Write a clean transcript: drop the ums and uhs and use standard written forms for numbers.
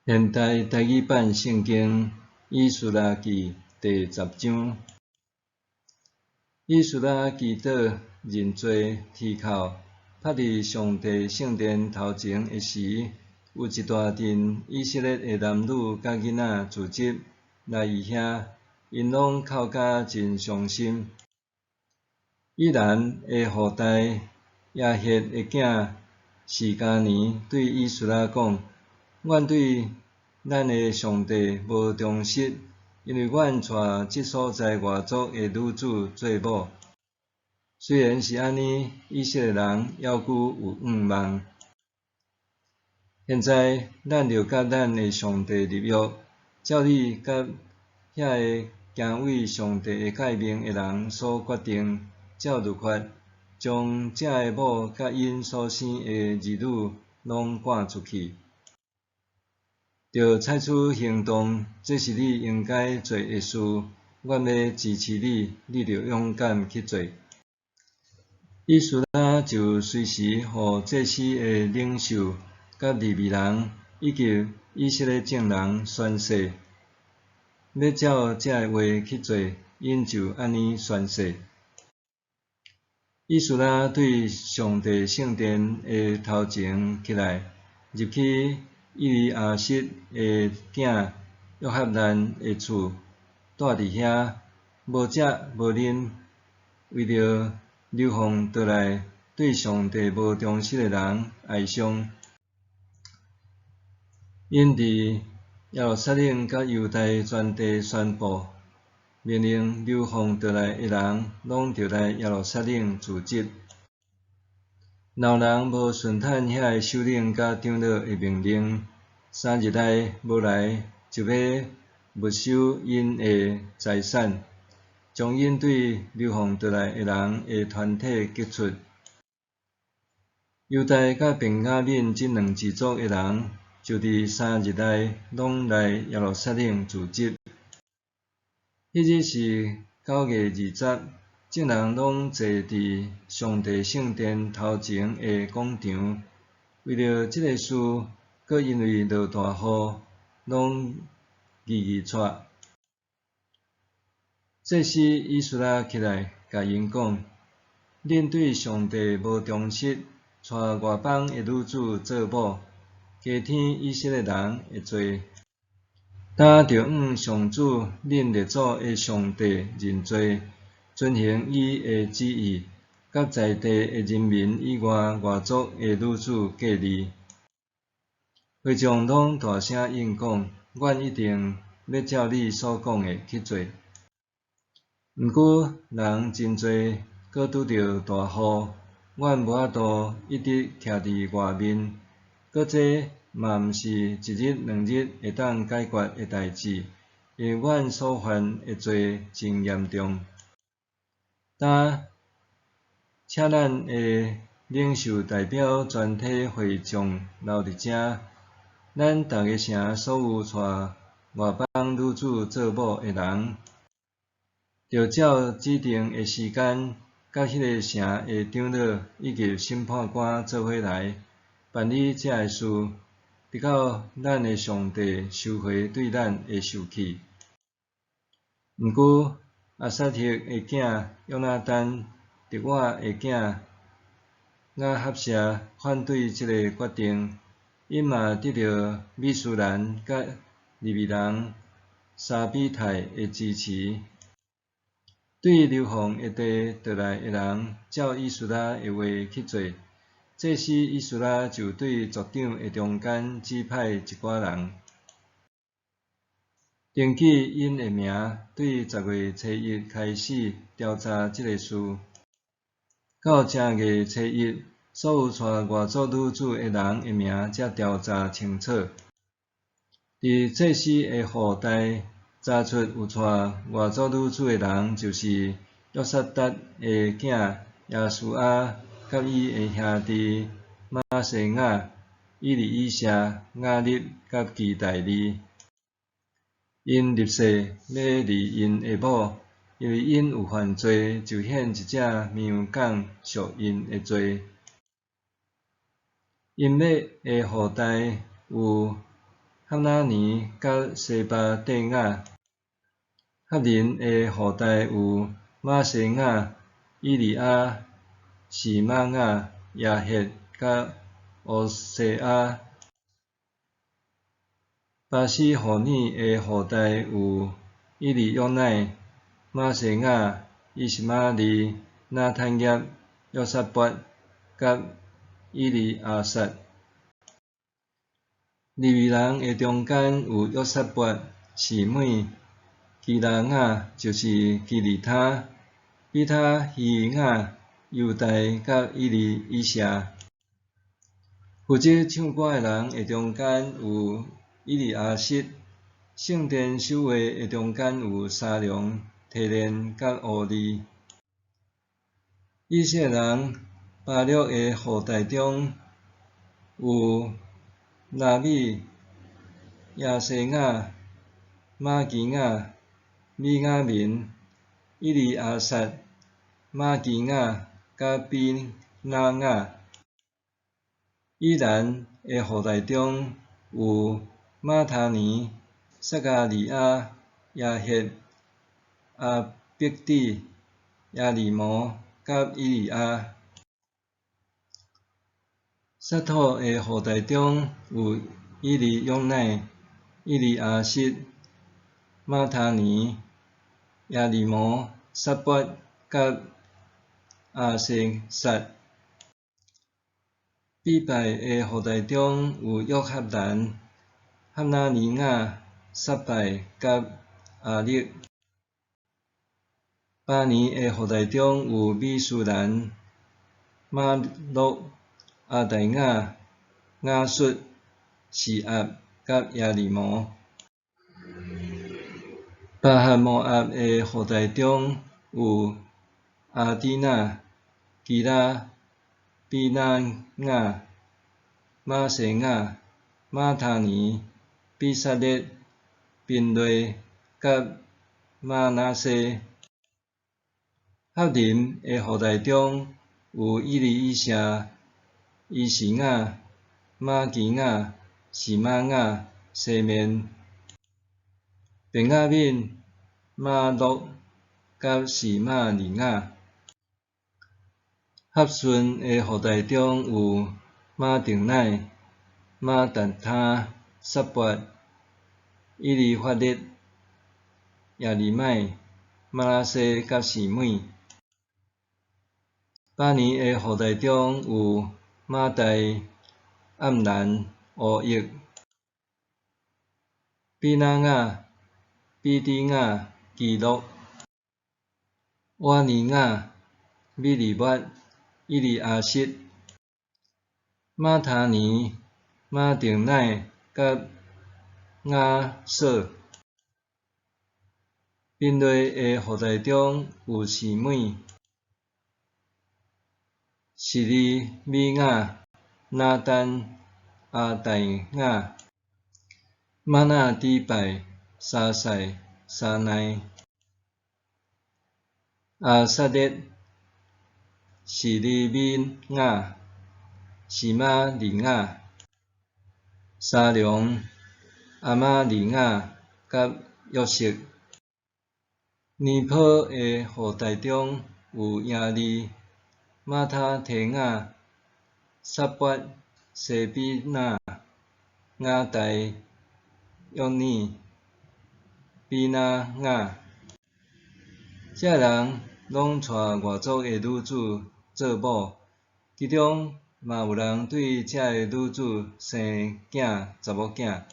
現代台語版聖經以斯拉記第十章。以斯拉祈禱、認罪、啼哭，拍佇上帝聖殿頭前的時，有一大陣以色列的男女佮囡仔聚集來伊遐，𪜶攏哭甲真傷心。以蘭的後代亞赫的囝示迦尼對以斯拉講：阮對咱的上帝無忠實，因為阮娶這所在外族的女子做某。雖然是按呢，以色列人猶閣有向望。現在，咱著佮咱的上帝立約，照你佮遐个敬畏上帝的誡命的人所決定，照律法，將這个某佮𪜶所生的兒女攏趕出去。著採取行動，這是你應該做的事。阮欲支持你，你著勇敢去做。以斯拉就隨時予祭司的領袖、佮利未人以及以色列眾人宣誓，欲照這个話去做，𪜶就按呢宣誓。以斯拉對上帝聖殿的頭前起來，入去以利亞實的囝約哈難的厝，蹛佇遐，無食無啉，為著流放倒來對上帝無忠實的人哀傷。𪜶佇耶路撒冷佮猶大全地宣布，命令流放倒來的人攏著來耶路撒冷聚集。若有人無順趁遐个首領佮長老的命令，3日內無來，就欲沒收𪜶的財產，將𪜶對流放倒來的人的團體革出。猶大佮便雅憫這兩支族的人，就佇三日內攏來耶路撒冷聚集。彼日是9月20，眾人攏坐佇上帝聖殿頭前的廣場，為著這个事，閣因為落大雨，攏吱吱掣。祭司以斯拉起來，共𪜶講：恁對上帝無忠實，娶外邦的女子做某，加添以色列人的罪。今著向上主恁列祖的上帝認罪，遵行伊的旨意，佮在地的人民以外外族的女子結離。會眾攏大聲應講：阮一定欲照你所講的去做。毋過人真濟，閣拄著大雨，阮無法度一直徛佇外面，閣這嘛毋是一日兩日會當解決的代誌，因為阮所犯的罪真嚴重。今請咱的領袖代表全體會眾留佇遮，咱逐个城所有娶外邦女子做某的人，著照指定的時間，佮彼个城的長老以及審判官做伙來辦理這个事，直到咱的上帝收回對咱的受氣。毋過亞撒黑的囝約拿單、提瓦的囝雅哈謝反對這个決定，𪜶嘛得著米書蘭佮利未人沙比泰的支持，對流放的地倒來的人，照以斯拉的話去做。祭司以斯拉就對族長的中間指派一寡人，登記𪜶的名，對10月初一開始調查這个事。到正月初一，所有娶外族女子的人的名才調查清楚。佇祭司的後代查出有娶外族女子的人，就是約撒達的囝耶書亞，佮伊的兄弟瑪西雅、以利以謝、雅立佮基大利。𪜶立誓欲離𪜶的某，因為𪜶有犯罪，就獻一隻綿羊犅贖𪜶的罪。音麥的後代有哈拿尼佮西巴底雅。哈林的后代有玛西雅、以利亚、示玛雅、亚赫佮乌西亚。巴斯户珥的后代有以利约乃、玛西雅、以实玛利、拿坦业、约沙法佮以利亚撒。利未人的中间有约沙法、示每、基拉雅，就是基利他、比他希雅、犹大佮以利以谢。负责唱歌的人的中间有以利亚实，圣殿守卫的中间有沙龙、提连佮乌利。以色列人巴录的后代中有拉米、亚西雅、玛基雅、米雅明、以利亚撒、玛基雅佮比拿雅。以兰的后代中有马他尼、撒迦利亚、亚赫、亚伯底、耶利摩佮以利亚。撒土的后代中有以利约乃、以利亚实、马他尼、耶利摩、撒拔佮亚西撒。比拜的后代中有约哈难、哈拿尼雅、撒拜佮亚力。巴尼的后代中有米书兰、玛录、亚大雅、雅述、示押佮耶利摩。巴哈摩押的后代中有亚底拿、基拉、比拿雅、玛西雅、马他尼、比撒列、宾瑞佮玛拿西。哈林的后代中有以利以谢、伊示雅、玛基雅、示玛雅、西面、便雅悯、玛录佮示玛利亚。哈顺的后代中有马定乃、马达他、撒拔、以利法勒、耶利麦、玛拿西佮示每。巴尼的后代中有玛代、暗兰、乌益、比拿雅、比底雅、基洛、瓦尼雅、米利抹、以利亚实、马他尼、马定乃佮雅索。宾瑞的后代中有示每、示利米雅、拿单、亚大雅、玛纳底拜、沙赛、沙奈、亚撒列、示利米雅、示玛利亚、沙龙、亚玛利雅佮约瑟。尼波的后代中有耶利、马他提雅、撒拔、西比纳、雅代、约尼、比拿雅。这人拢娶外族的女子做某，其中嘛有人对这个女子生囝查某囝。